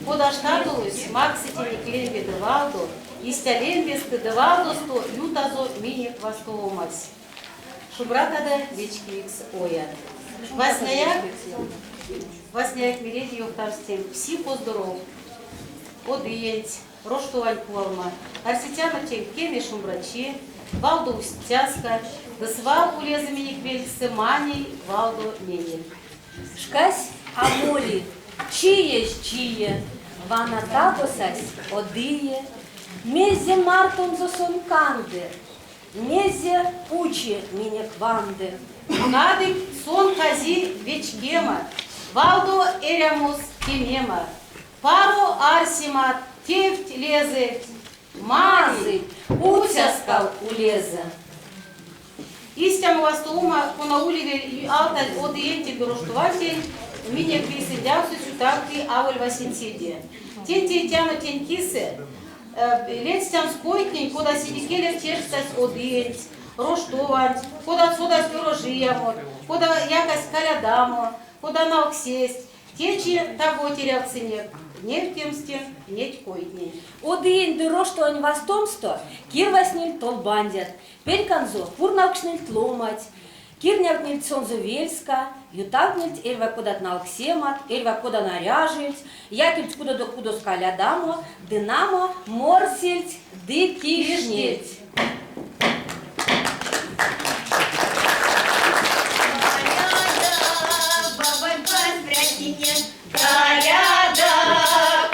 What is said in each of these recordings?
Кода штатолось максы тенек лембе ды валдо, истя лембестэ ды валдосто ютазо минек вастовомась. Шумбратадо, вечкевикс оят! Васняяк, васняяк мелеть ёвтавсь тенк пси поздоровт, од иенть, Роштовань кувалма. Арсетяно тенк кеме шумбрачи, валдо уцяска, ды свал улезэ минек велькссэ маней валдо менель. Шкась а моли, чиезь чие, Вана таго сась од ие. Мезе мартонзо сон канды, Мезе учи минек ванды. Кадык сон кази вечкема, Валдо эрямос кемема. Паро арсемат, тевть лезэвть, мазый, уцяскав улезэ. Истямо вастовома, кона улевель алтазь од иентень ды Роштовантень, минек вейсэндявксось ютавты аволь васенцеде. Тень тейтяно тень кисэ, ледстямс койтнень, кода седикелев тешкстасть од иенть, Роштованть, кода содасть орожиямот, кода якасть калядамо, кода налксесть. Течи таго терявтсынек невтемс тенк неть койтнень. Од иень ды Роштовань вастомсто кирвастнильть толбандят, перьканзо пурнавкшныльть ломанть, кирнявтнильть сонзэ вельска, ютавтнильть эрьва кодат налксемат, эрьва кода наряжильть, якильть кудодо кудос калядамо, ды намо морсильть ды кижнильть. Каляда,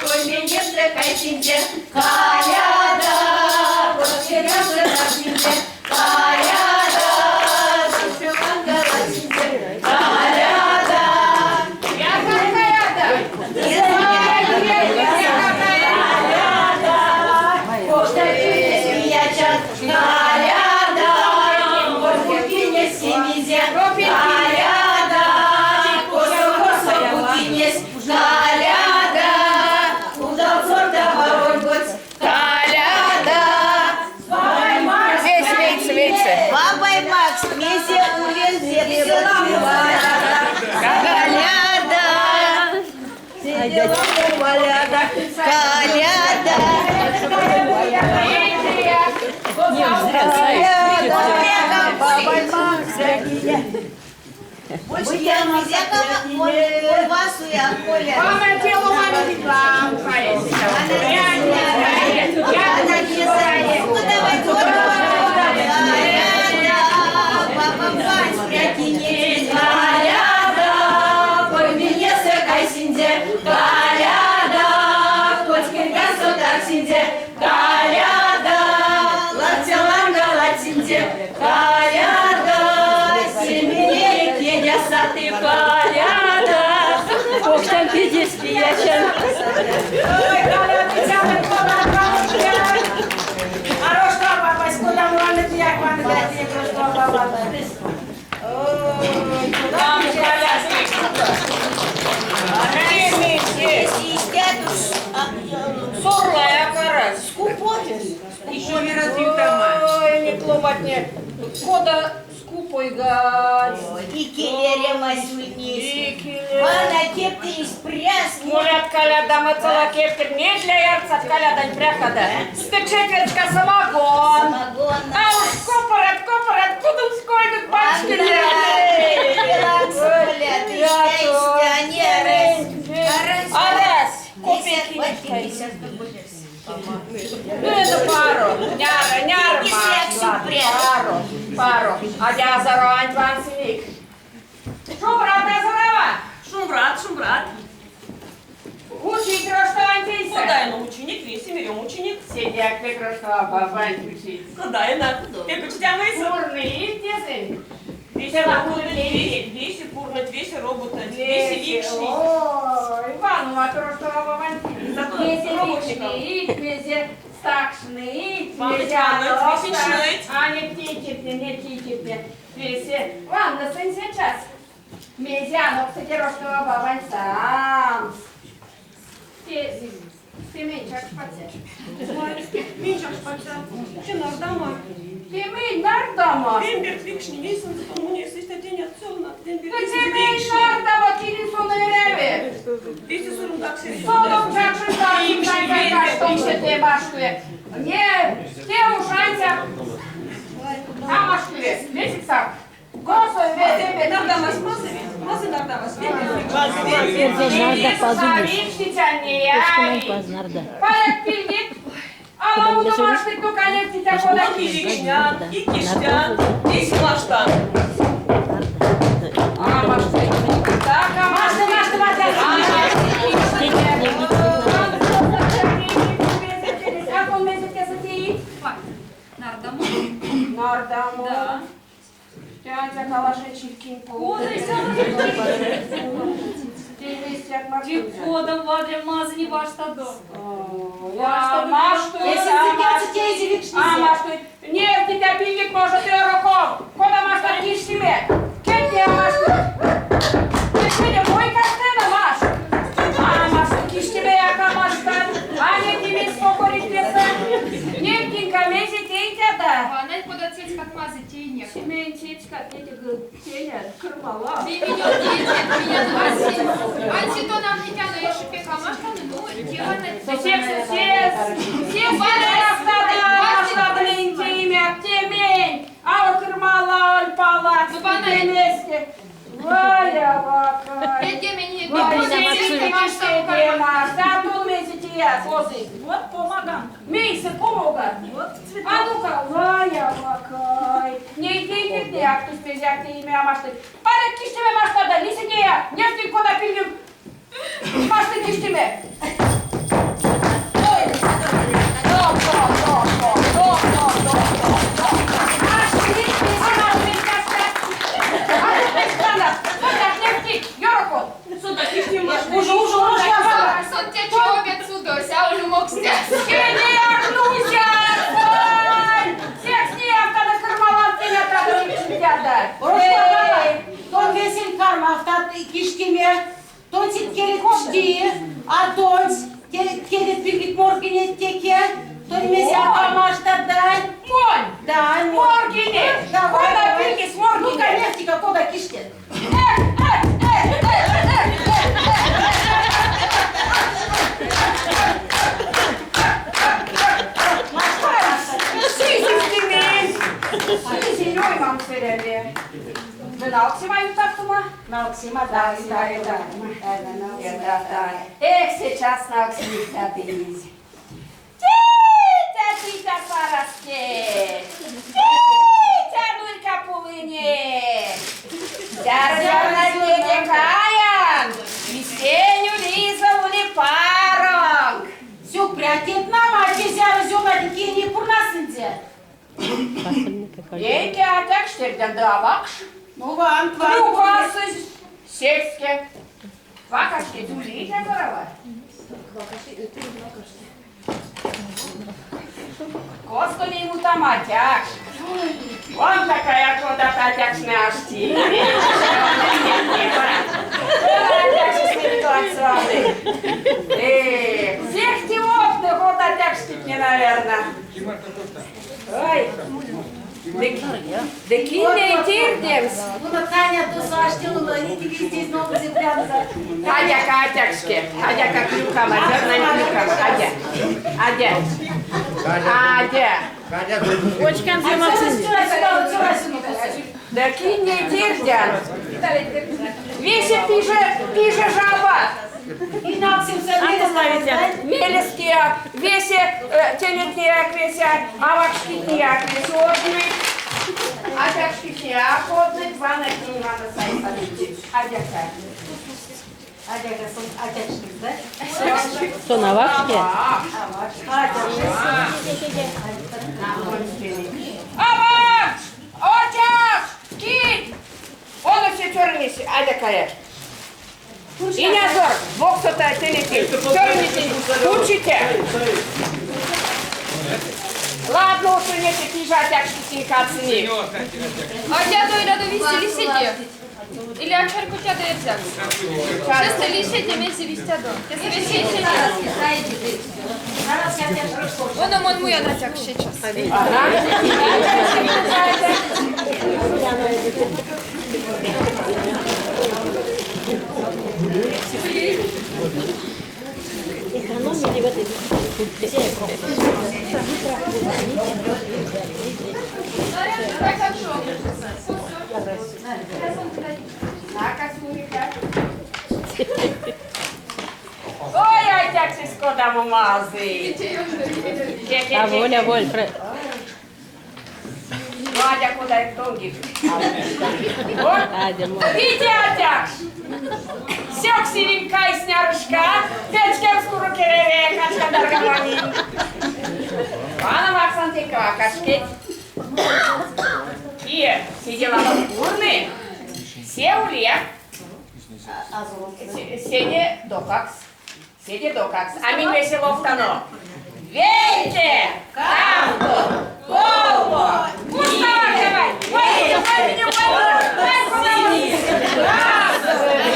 кольменезэ кайсинзе, Каляда, кочкерязо тарсинзе, Каляда, тушёнка ласинзе, Каляда, я какая-то, Бабай Макс, мезе улензе Каляда! Каляда! Еще не разъютама. Ой, не клопотне. Кода скупой гад. И келеремась ульнесь. Вана кептесь пряс. Молят калядама цела кептер не для ярца калядань пряхада. Сты четвертька самогон. Самогон. А уж копорот, копорот, кудумской тут бачки. Арась, копейки Ну это пару. Няра, няра, пару, пару. А я зарань вансиник. Шумбрат, Азарова! Шумбрат, шумбрат. Учить роштовань пейсэ. Кода ученик, весе мерем ученик. Седяк пек роштова бабань учить. Кода ина? Пек учтямыйсэ. Пурныть тесэнь. Весе пурныть, весе пурныть, весе роботать, весе викшнить. Ой, Иванова роштова бабань. Весе викшнить, весе стакшныть, весе весе А не птички, не птички. Весе. Ладно, сын сейчас. Мезе аноксыть роштова бабань самс. Те, те чакш паця. Минь чакш паця. Те нардама. Те минь нардама. Вемберг викшни весензэ тон истя тенят цёлнат. Вемберг Те минь нардама, кини сон эряве. Весе сурумдак Солом чакш. Не маштуе. Не, те уж ансяк а маштуе. Месяца. Косо весе Нардамась мазый, мазый нардамась. Нарда Паряк пильгеть. А ламо маштыть, ну, конечно, кода И викшнян, и киштян, и силаштан. А маштыть. Так, а Машта, маштыть. машта, машта. А он месяц сатеит? Нардамо. Нардамо. Да. Тятя калаше чиркин пол. Кода Кода вадря мазани ваштадо. А Эсензэ кецтэ теезь А викшнезь. маштыть. Не, тетя пильгик может и руком. Кода маштат киштиме. Кетне маштыть. Кетне мой кастена маш. А маштыть киштиме яка маштат. А не тимес покоритнесэ. Невтинка мезе тейтяда. Ванать кода цецькат мазы тейнек. Семен течка, теня, кырмала. Ты меня дети, меня анси. Анси то нам не тяну, я шипека маштаны, ну, те Все, все, все, все темень, а кырмала, альпала, Ну, бана- вместе. Валя, вака. Вот помогам. Мейсы помогат. Вот А ну-ка, вая, вакай. Не идите, не актус пезякте имя маштыть. Парек киштеме маштада, лисидея, нефтин кода пильгим. Машты киштеме. Ой. До, до, до, до, до, до, до, до, до. Машты, а машты, кашта. А ну, пештана. Вот так, нефти, ёрокот. Сюда киштим машты. Уже, уже, уже. Сон тебя чопят судось, а уже мог снять. Тон весень кармавтат киштеме, тонсить келет пшти, а тонсь келет пильгик моргине теке, тонь мезе маштат, да? Монь! Да, Моргине! Давай, Кода давай. пильгис моргине! Ну-ка, нефтика, кода киштет? Налксема, да, да, да. Да, да. Эх, сейчас налксимитядызь. Титя, титя, параске! Титя, нурька пулыне! Зяра, зяра, каян! Весеню лиза ули паронг! Сюк прятет нам, а зяра зёна не пурнасынзе. Ейке атяк штерден давакш. Ну, ван, ван. Клюкасы сельске. Вакашки тулите корова. Косто не ему там атяк. Вон такая кода атякшная ашти. Всех тивотных вот атякшки, наверное. Ой. Да кине тирдемс. Ну, Таня, то саштила, они тебе здесь новый землянка. Адяка атякшке. Адяка клюкама, зерна клюкама. Адя. Адя. Адя. Да кине тирдян. Весе пиже, пиже жаба. И налксимся Велеския, весе тенетнияк весе, авакшкитнияк весе одны. Атякшкитнияк одны, два на Ивана сайсалити. Адяка. Адяка, сон атякшкис, да? Что, на вакшке? Авакш! Отяк! Кит! Он все чернisi, адякая. И не зор, Бог то тенети. Чернити, учите. Ладно, уж не пижа атякшкитни кацни. А дяду и ряду висели сиди. Или акшарку тяда эрзяк. Сейчас лисете мези вистядо. Если висите, Он он муя натяк сейчас. Ой, атякшось кодамо мазый. Аволь, аволь. Ну, атя кода тонгик. Видя, атякш. Сёксилинь кайснярышка, печкемс куро кереве, качкандаргаманин. Вана максан те квакашкеть. Кие, сидела урны, се улия. Седе докакс. Седе докакс. А минь весе ловтано. Вейте, кавто, колмо. Уставай давай. Ой, ой, меня, ой, Раз,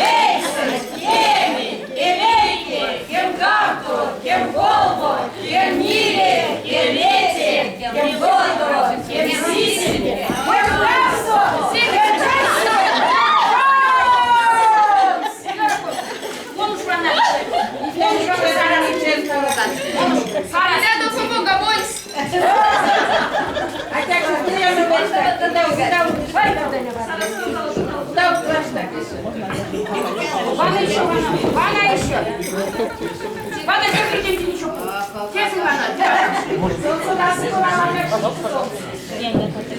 вейсе, кеми, кемейке, кемгавто, кемголмо, кемниле, кемете, кемгото, кемсисеме, кемгавто, кемчасо. Иля допомога, бойсь! Вана еще, Вана еще. Вана, держите ничего.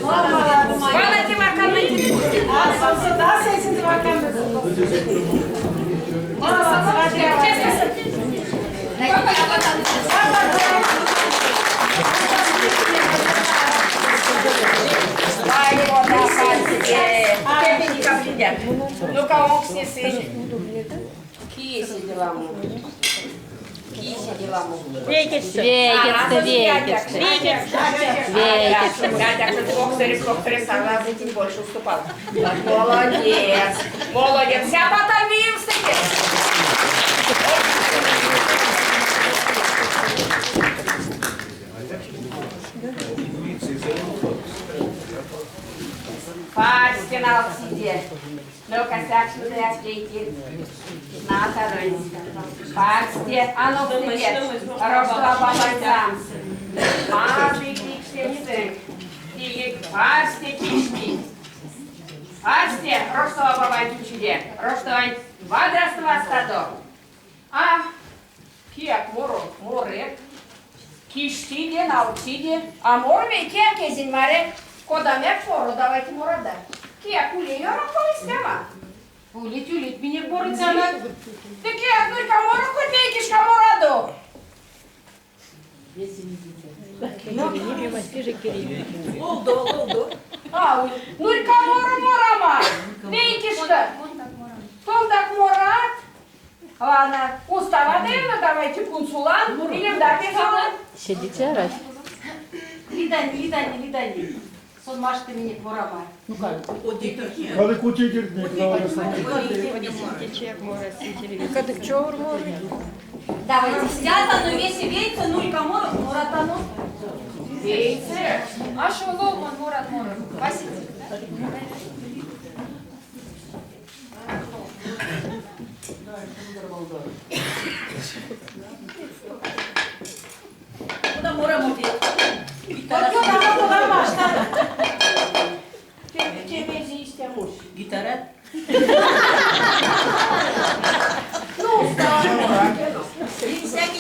Вана, ты Ну-ка, онкснесы. Киси деламу. Киси деламу. Вейкетсто, вейкетсто. Вейкетсто. Вейкетсто. больше уступал. Молодец. Молодец. Вся потомимся. Парстен сиде. Ну-ка, сякшны аптеки. На, Парсте, а ну привет. Росла бабайцам. Мазы кикшенцы. И парсте кишки. Парсте, росла бабай чуде. Росла вадраства стадо. А, кияк моро, море. Киштиде, научиде. А морме кияк езин маре. Кодамек моро, давайте морода. Кияк уле йора колистема. Улить, улить, меня борется Ты кияк нурька моро, хоть вейкишка морадо. А, нурька моро морама. Вейкишка. Тондак морат. Ладно, уставадена, давайте кунсулан. Или да, Сидите, орать. Лидани, Лидани, Лидани. Сон машты меня морама. Коли кутіть, Давайте стятану, весі вейце, нулька морок, муратану. Вейце. А шо ловман морат морок? Васить? Куда мора мути? Гитара? Всяк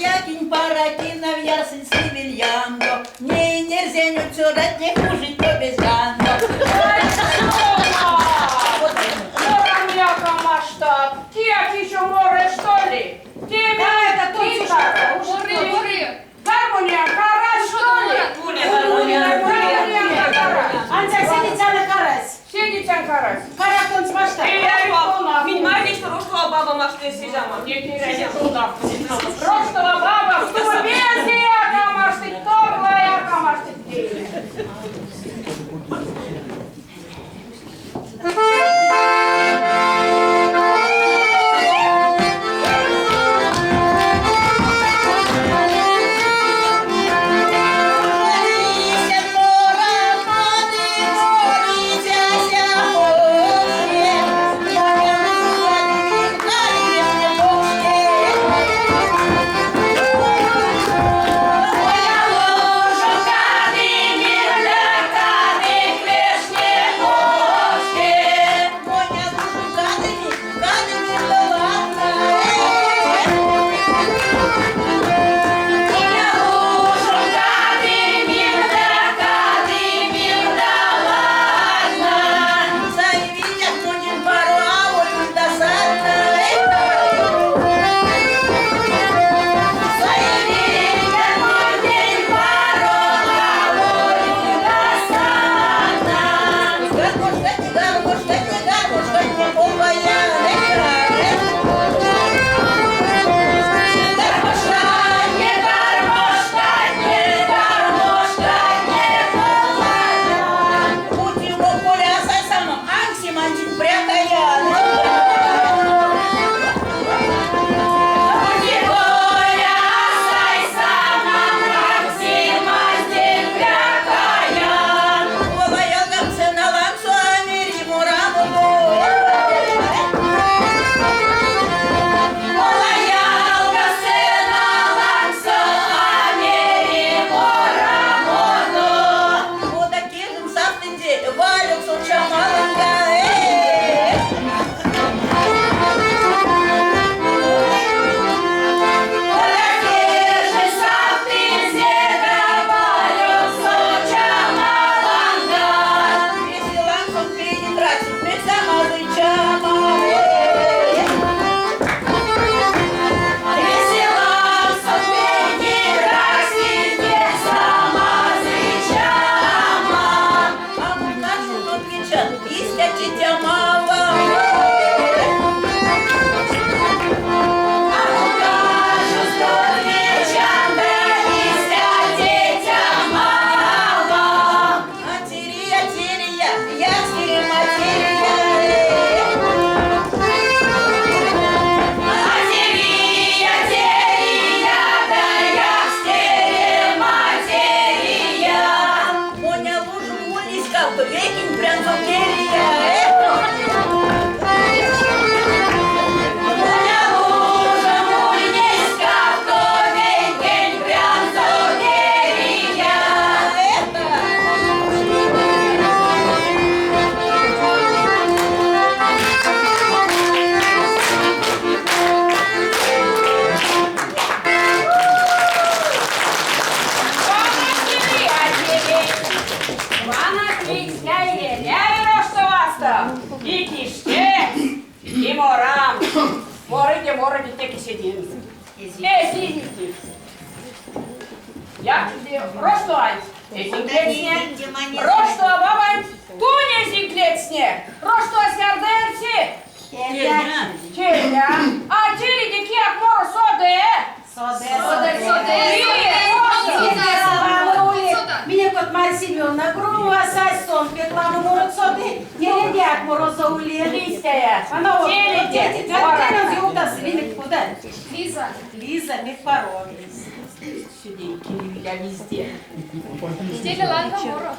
паракинов ясен сивильяндо, Не нельзя цурать, не хуже, то без гандо. Мора масштаб. Кияк еще море, что ли? Тебе Да, это точно. Моры, моры. Гармония, кара, что ли? Гармония, Гармония, кара. Антя, сидите на карась. Сидите, карась. Каракон смашта. Минь марни, что роштова баба маште сижама. Роштова баба, что без яка машты, торла яка машты. Thank you. морам. Морыде, морыде, теке седим. Эзинь. Я роштованть эзинь ледстне. Роштова бабанть тунь эзинь ледстне. Роштова зярдо эрси? Келя. А теледе кияк моро соды? Соды, Соды, соды. Минек вот Марья Семеновна Грумова сась сон пек ламо морот соды. Теледеяк морозо ули. Листяя. Вана вот, Теледе. дети, тетянзо ёвтасы, минек куда? Лиза. Лиза, пек паро. Я везде. Теле ланга моро.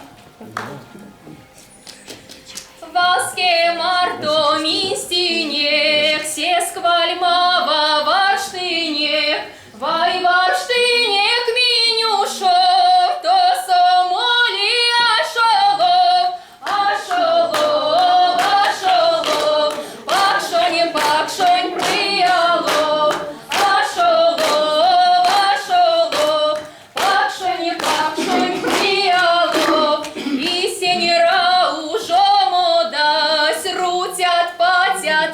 Валске марто минь стинек, сеск вальмава варштынек, Вай варштынек минь ушов, тосо моли ашо лов, ашо лов, ашо лов, пакшонь, пакшонь пря алов, ашо лов, ашо лов, пакшонь, пакшонь пря алов, Исень раужо модась, руцят, пацят.